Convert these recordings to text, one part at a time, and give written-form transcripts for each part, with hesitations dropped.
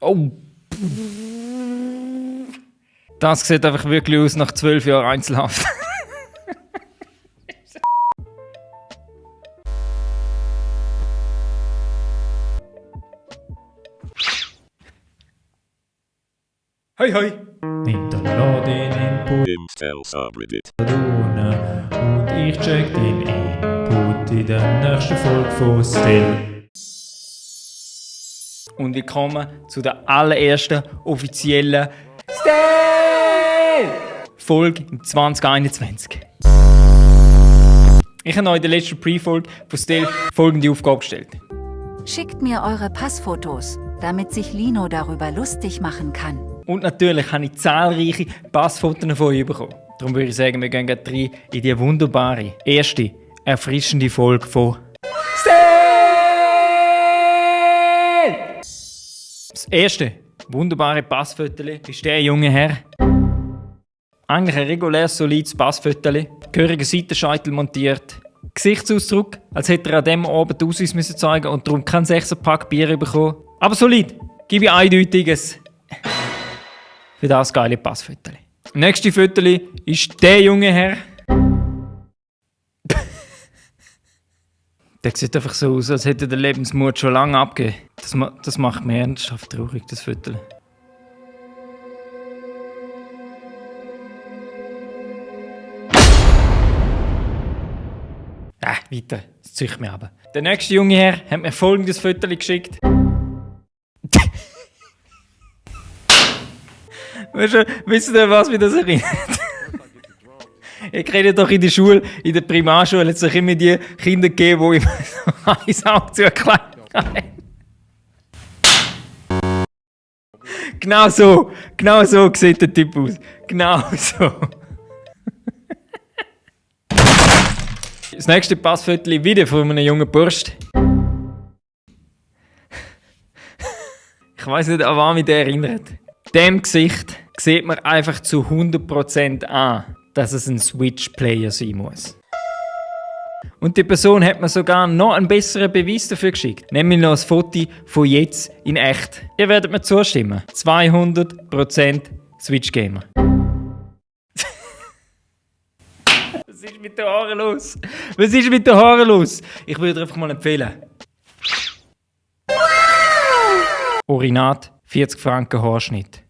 Oh. Das sieht einfach wirklich aus nach 12 Jahren Einzelhaft. Hoi hoi! Hinterlass den Input im Subreddit. und ich check den Input in der nächsten Folge von Still. Und willkommen zu der allerersten offiziellen Still-Folge im 2021. Ich habe euch in der letzten Pre-Folge von Still folgende Aufgabe gestellt. Schickt mir eure Passfotos, damit sich Lino darüber lustig machen kann. Und natürlich habe ich zahlreiche Passfotos von euch bekommen. Darum würde ich sagen, wir gehen gleich rein in die wunderbare, erste, erfrischende Folge von Still! Das erste wunderbare Passfoto ist der junge Herr. Eigentlich ein reguläres, solides Passfoto. Gehöriger Seitenscheitel montiert. Gesichtsausdruck, als hätte er an dem Abend die Ausweis müssen zeigen und darum kein 6er-Pack Bier bekommen. Aber solid, gebe ich eindeutiges für das geile Passfoto. Nächste Foto ist der junge Herr. Der sieht einfach so aus, als hätte der Lebensmut schon lange abgegeben. Das macht mir ernsthaft traurig, das Foto. Weiter, das zieht mich ab. Der nächste junge Herr hat mir folgendes Foto geschickt. Wisst ihr, was mich das erinnert? Ich rede doch in der Schule, in der Primarschule, hat es doch immer die Kinder gegeben, die immer so ein Auge zugeklebt haben. Genau so sieht der Typ aus. Genau so. Das nächste Passfoto wieder von einem jungen Bursch. Ich weiss nicht, an was mich der erinnert. Dem Gesicht sieht man einfach zu 100% an, dass es ein Switch-Player sein muss. Und die Person hat mir sogar noch einen besseren Beweis dafür geschickt. Nämlich noch ein Foto von jetzt in echt. Ihr werdet mir zustimmen. 200% Switch-Gamer. Was ist mit den Haaren los? Was ist mit den Haaren los? Ich würde dir einfach mal empfehlen. Urinat, 40 Franken Haarschnitt.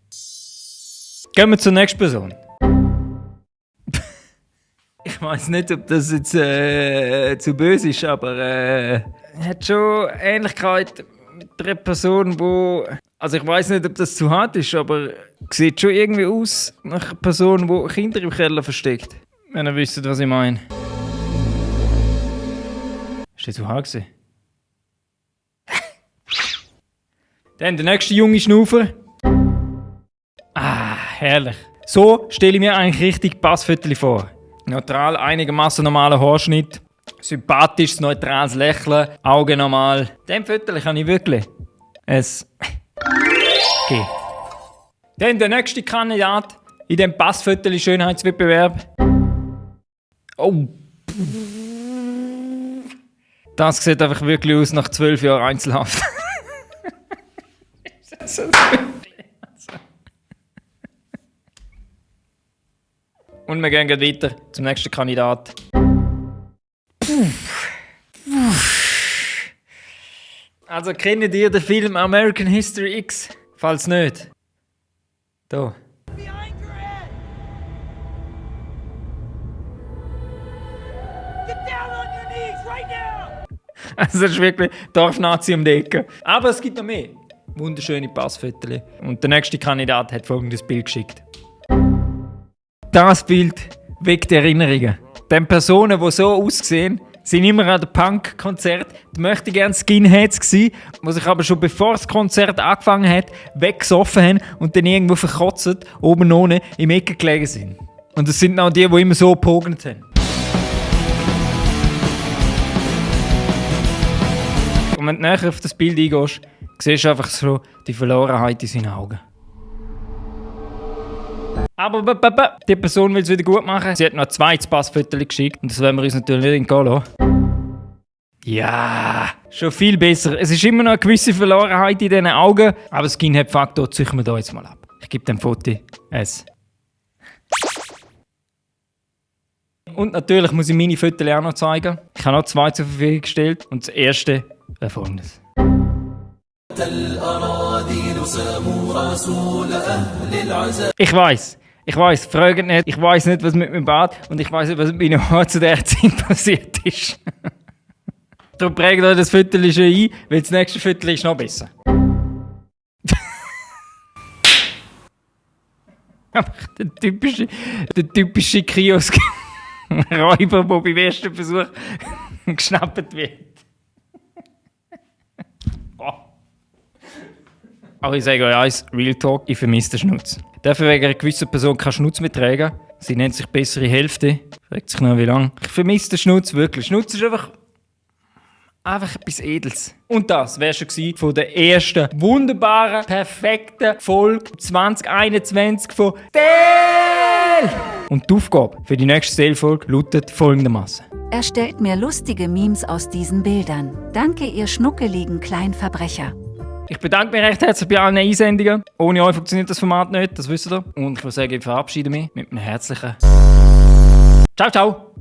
Gehen wir zur nächsten Person. Ich weiß nicht, ob das jetzt zu böse ist, aber hat schon Ähnlichkeit mit einer Person, wo... Also ich weiß nicht, ob das zu hart ist, aber sieht schon irgendwie aus nach einer Person, die Kinder im Keller versteckt. Wenn ihr wisst, was ich meine. Ist das zu hart gewesen? Dann der nächste junge Schnaufer. Herrlich. So stelle ich mir eigentlich richtig Passfotos vor. Neutral, einigermaßen normaler Haarschnitt, sympathisches, neutrales Lächeln, Augen normal. Dem Foto kann ich wirklich es geben. Dann der nächste Kandidat in dem Passfoto-Schönheitswettbewerb. Oh. Das sieht einfach wirklich aus nach 12 Jahren Einzelhaft. Und wir gehen weiter zum nächsten Kandidat. Also kennt ihr den Film American History X? Falls nicht. Da. Also das ist wirklich Dorfnazi um die Ecke. Aber es gibt noch mehr wunderschöne Passfotos. Und der nächste Kandidat hat folgendes Bild geschickt. Das Bild weckt Erinnerungen. Den Personen, die so aussehen, sind immer an dem Punk-Konzert. Die möchten gerne Skinheads gsi, die sich aber schon bevor das Konzert angefangen hat, weggesoffen haben und dann irgendwo verkotzt, oben ohne im Ecke gelegen sind. Und das sind auch die immer so gepognet haben. Und wenn du näher auf das Bild eingehst, siehst du einfach so die Verlorenheit in seinen Augen. Aber die Person will es wieder gut machen. Sie hat noch ein zweites Passfoto geschickt und das wollen wir uns natürlich nicht entgehen lassen. Ja, schon viel besser. Es ist immer noch eine gewisse Verlorenheit in diesen Augen, aber das Skinhead-Faktor züchten wir da jetzt mal ab. Ich gebe dem Foto S. Und natürlich muss ich meine Fotos auch noch zeigen. Ich habe noch 2 zur Verfügung gestellt und das erste wäre folgendes. Ich weiss, fragt nicht, ich weiss nicht, was mit meinem Bart und ich weiss nicht, was mit meinem Haar zu der Zeit passiert ist. Darum prägt euch das Viertel schon ein, weil das nächste Viertel ist noch besser. der typische Kiosk-Räuber, der beim ersten Versuch geschnappt wird. Aber ich sage euch eins, Real Talk, ich vermisse den Schnutz. Dafür wegen einer gewissen Person keinen Schnutz mehr tragen. Sie nennt sich bessere Hälfte. Fragt sich noch wie lange. Ich vermisse den Schnutz wirklich. Schnutz ist einfach etwas Edles. Und das wäre schon gewesen von der ersten wunderbaren, perfekten Folge 2021 von Stell! Und die Aufgabe für die nächste Stell-Folge lautet folgendermaßen. Erstellt mir lustige Memes aus diesen Bildern. Danke, ihr schnuckeligen Kleinverbrecher. Ich bedanke mich recht herzlich bei allen Einsendungen. Ohne euch funktioniert das Format nicht, das wisst ihr. Und ich würde sagen, ich verabschiede mich mit einem herzlichen Ciao, ciao!